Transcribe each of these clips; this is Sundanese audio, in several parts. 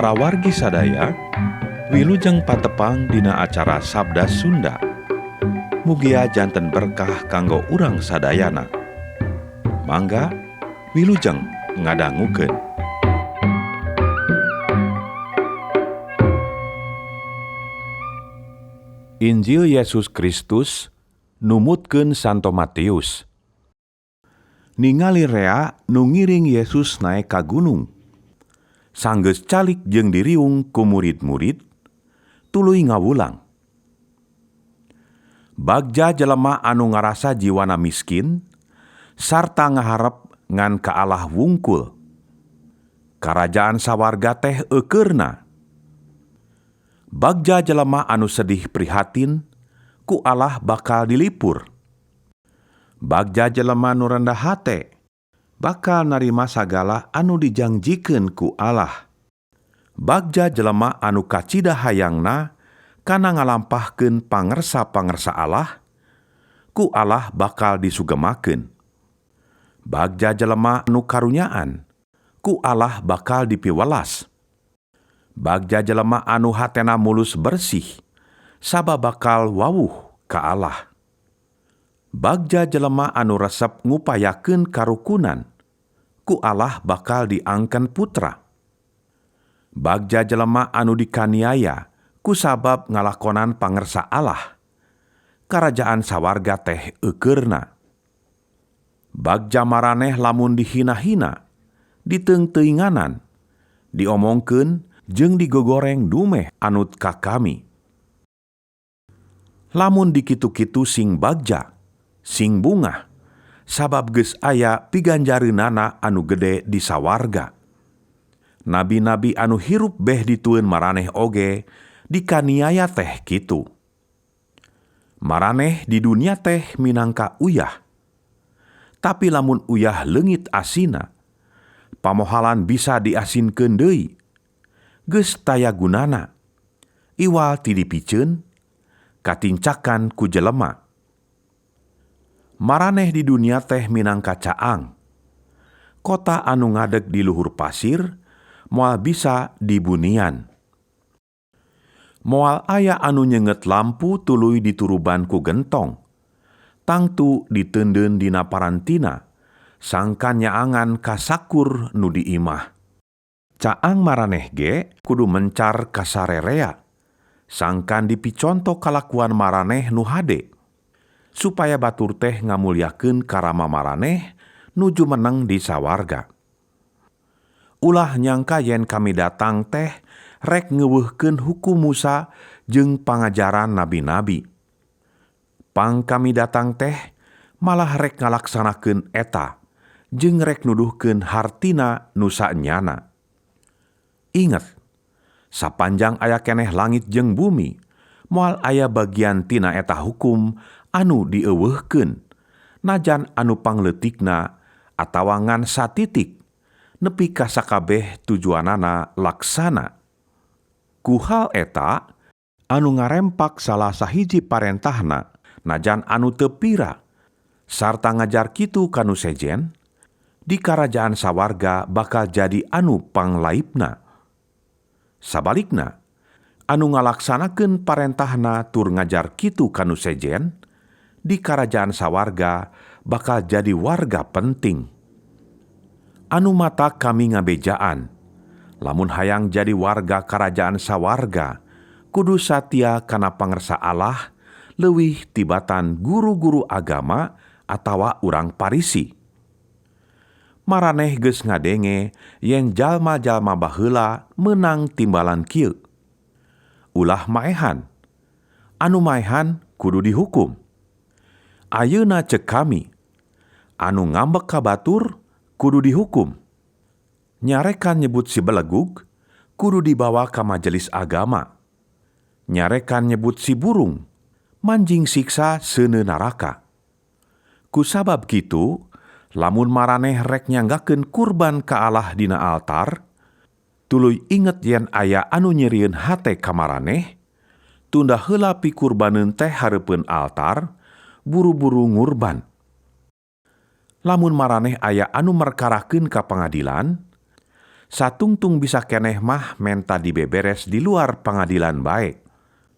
Para wargi sadaya, wilujeng patepang dina acara Sabda Sunda. Mugia janten berkah kanggo urang sadayana. Mangga wilujeng ngadangukeun. Injil Yesus Kristus numutkeun Santo Matius. Ningali rea nu ngiring Yesus naek ka gunung. Sanggeus calik jeung diriung ku murid-murid, tuluy ngawulang. Bagja jelema anu ngarasa jiwana miskin, sarta ngaharep ngan ka Allah wungkul. Karajaan sawarga teh eukeurna. Bagja jelema anu sedih prihatin, ku Allah bakal dilipur. Bagja jelema nu rendah hate, bakal narima sagala anu dijangjikeun ku Allah. Bagja jelema anu kacida hayangna kana ngalampahkeun pangersa-pangersa Allah, ku Allah bakal disugemakeun. Bagja jelema nu karunyaan, ku Allah bakal dipiwelas. Bagja jelema anu hatena mulus bersih, sabab bakal wawuh ka Allah. Bagja jelema anu resep ngupayakeun karukunan, ku Allah bakal diangken putra. Bagja jelema anu dikaniaya ku sabab ngalakonan pangersa Allah, karajaan sawarga teh eukeurna. Bagja maraneh lamun dihina-hina, diteungteuinganan, diomongkeun jeung digogoreng dumeh anut ka kami. Lamun dikitu-kitu sing bagja, sing bungah, sabab geus aya piganjareunana anu gede di sawarga. Nabi-nabi anu hirup beh ditueun maraneh oge dikaniaya teh kitu. Maraneh di dunia teh minangka uyah. Tapi lamun uyah leungit asina, pamohalan bisa diasinkeun deui. Geus taya gunana, iwal ti dipiceun, katincakan ku jelema. Maraneh di dunia teh minangka caang. Kota anu ngadeg di luhur pasir, moal bisa dibunian. Moal aya anu nyenget lampu tuluy dituruban ku gentong. Tangtu diteundeun dina parantina, sangkan nyaangan kasakur nu di imah. Caang maraneh ge kudu mencar kasarerea, sangkan dipiconto kalakuan maraneh nu hade, supaya batur teh ngamulyakeun karama maraneh nuju meneng di sawarga. Ulah nyangka yen kami datang teh rek ngeuweuhkeun hukum Musa jeung pangajaran nabi-nabi. Pang kami datang teh malah rek ngalaksanakeun eta jeung rek nuduhkeun hartina nu saenyana. Inget, sapanjang aya keneh langit jeung bumi, moal aya bagian tina eta hukum anu dieuweuhkeun, najan anu pangleutikna atawa ngan satitik, nepi ka sakabeh tujuanana laksana. Ku hal eta, anu ngarempak salah sahiji parentahna, najan anu teu pira, sarta ngajar kitu ka nu sejen, di karajaan sawarga bakal jadi anu panglaibna. Sabalikna, anu ngalaksanakeun parentahna tur ngajar kitu ka nu sejen, di karajaan sawarga bakal jadi warga penting. Anu mata kami ngabejaan, lamun hayang jadi warga karajaan sawarga, kudu satia kana pangersa Allah leuwih tibatan guru-guru agama atawa urang Parisi. Maraneh geus ngadenge yen jalma-jalma baheula meunang timbalan kieu. Ulah maehan, anu maehan kudu dihukum. Ayeuna ceuk kami, anu ngambek ka batur kudu dihukum. Nyarekan nyebut si belegug kudu dibawa ka majelis agama. Nyarekan nyebut si burung manjing siksa seuneu naraka. Ku sabab kitu, lamun maraneh rek nyanggakeun kurban ka Allah dina altar, tuluy inget yen aya anu nyerieun hate ka maraneh, tunda heula pikurbaneun teh hareupeun altar, buru-buru ngurban. Lamun maraneh aya anu merkarakeun ka pangadilan, Satungtung bisa keneh mah menta dibeberes di luar pangadilan bae.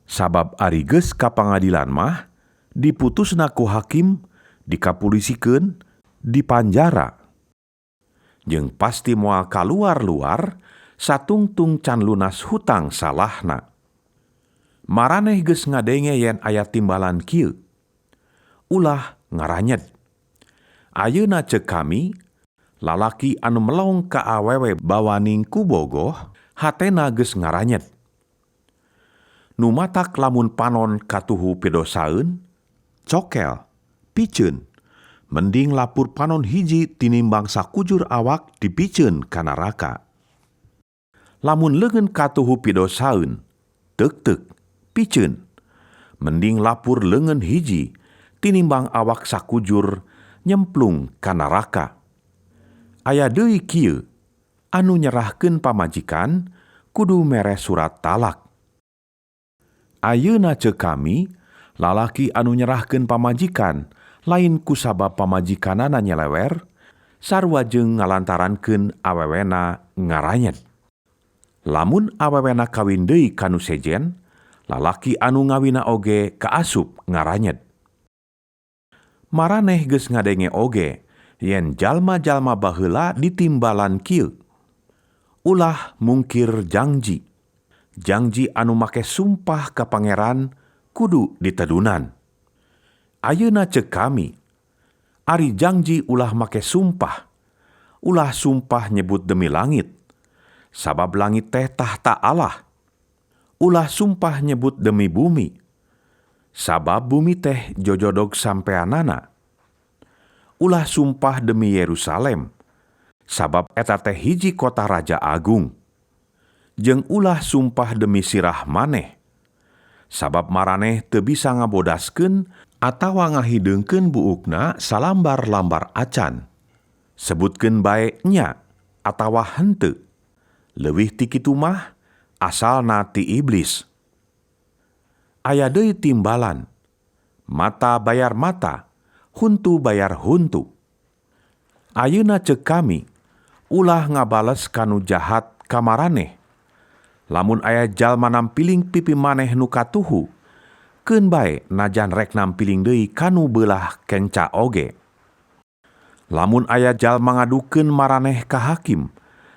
Sabab ari geus ka pangadilan mah diputusna ku hakim, dikapulisikeun, dipanjara. Jeung pasti moal kaluar-luar satungtung can lunas hutang salahna. Maraneh geus ngadenge yen aya timbalan kieu. Ulah ngaranyed. Ayeuna ceuk kami, lalaki anu melong ka awewe bawaning ku bogoh, hatena geus ngaranyed. Nu matak lamun panon katuhu pidosaeun, cokel, piceun. Mending lapur panon hiji tinimbang sakujur awak dipiceun ka neraka. Lamun leungeun katuhu pidosaeun, teuk-teuk, piceun. Mending lapur leungeun hiji tinimbang awak sakujur nyemplung ka neraka. Aya deui kieu, anu nyerahkeun pamajikan kudu mere surat talak. Ayeuna ceuk kami, lalaki anu nyerahkeun pamajikan lain kusabab pamajikanana nyelewer, sarua jeung ngalantarankeun awewena ngaranyed. Lamun awewena kawin deui ka nu sejen, lalaki anu ngawina oge kaasup ngaranyed. Maraneh geus ngadenge oge yen jalma-jalma baheula ditimbalan kieu. Ulah mungkir jangji. Jangji anu make sumpah ka pangeran kudu ditedunan. Ayeuna ceuk kami, ari jangji ulah make sumpah. Ulah sumpah nyebut demi langit, sabab langit teh tahta Allah. Ulah sumpah nyebut demi bumi, sabab bumi teh jojodog sampeanana. Ulah sumpah demi Yerusalem, sabab eta teh hiji kota raja agung. Jeung ulah sumpah demi sirah maneh, sabab maraneh teu bisa ngabodaskeun atawa ngahideungkeun buukna salambar-lambar acan. Sebutkeun bae nya atawa henteu. Leuwih ti kitu mah asalna ti iblis. Aya deui timbalan, mata bayar mata, huntu bayar huntu. Ayeuna ceuk kami, ulah ngabales kanu jahat ka maraneh. Lamun aya jalma nampiling pipi maneh nu katuhu, keun bae najan rek nampiling deui kanu beulah kenca oge. Lamun aya jalma ngadukeun maraneh ka hakim,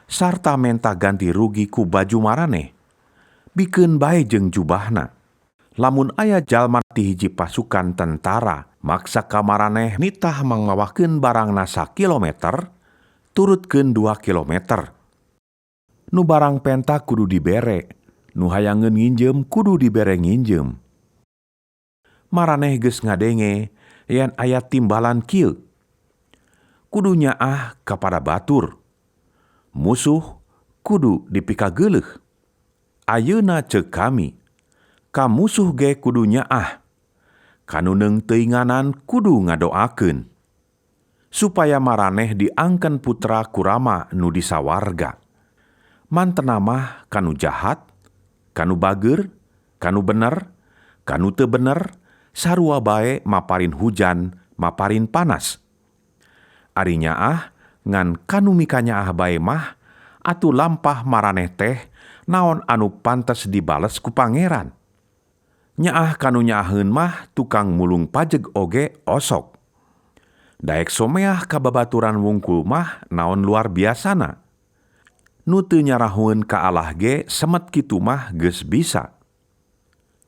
sarta menta ganti rugi ku baju maraneh, bikeun bae jeung jubahna. Lamun aya jalma ti hiji pasukan tentara maksa ka maraneh nitah mangmawakeun barangna sakilometer, turutkeun 2 kilometer. Nu barang penta kudu dibere, nu hayangeun nginjem kudu dibere nginjem. Maraneh geus ngadenge yen aya timbalan kieu. Kudu nyaah kapada batur. Musuh kudu dipikageuleuh. Ayeuna ceuk kami, ka musuh ge kudu nyaah. Kanu neung teuinganan kudu ngadoakeun, supaya maraneh diangken putra kurama nu di sawarga. Mantena mah kanu jahat, kanu bager, kanu bener, kanu teu bener, sarua bae maparin hujan, maparin panas. Ari nyaah ngan kanu mikanyaah bae mah atuh lampah maraneh teh naon anu pantes dibales ku pangeran. Nyaah kanu nyaaheun mah tukang mulung pajeg oge osok. Daek someah ka babaturan wungkul mah naon luar biasana. Nu teu nyarahueun ka Allah ge semet kitu mah geus bisa.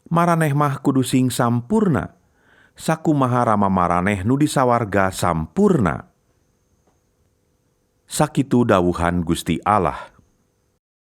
Maraneh mah kudu sing sampurna, sakumaha rama maraneh nu di sawarga sampurna. Sakitu dawuhan Gusti Allah.